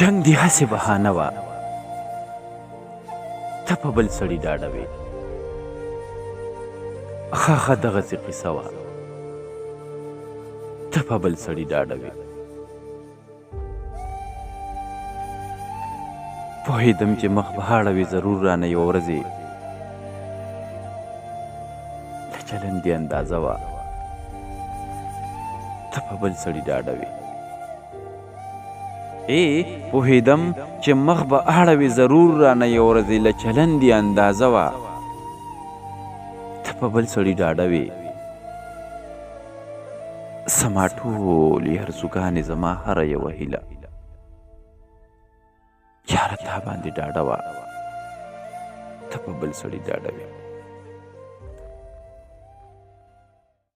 جنګ دی هسې بهانه وه، ته په بل سړي ډاډه وې. ښه ښه دغسې قصه وه، ته په بل سړي ډاډه وې. پوهېدم چې مخ به اړوې ضرور رانه یوه ورځې، له چلن دې اندازه وه، ته په بل سړي ډاډه وې. ای پوهېدم چې مخ به اړوې ضرور رانه یوه ورځې، له چلن دې اندازه وه، ته په بل سړي ډاډه وې. زما ټولې ارزوګانې، زما هره یوه هیله، یاره تا باندې ډاډه وه، ته په بل سړي ډاډه وې.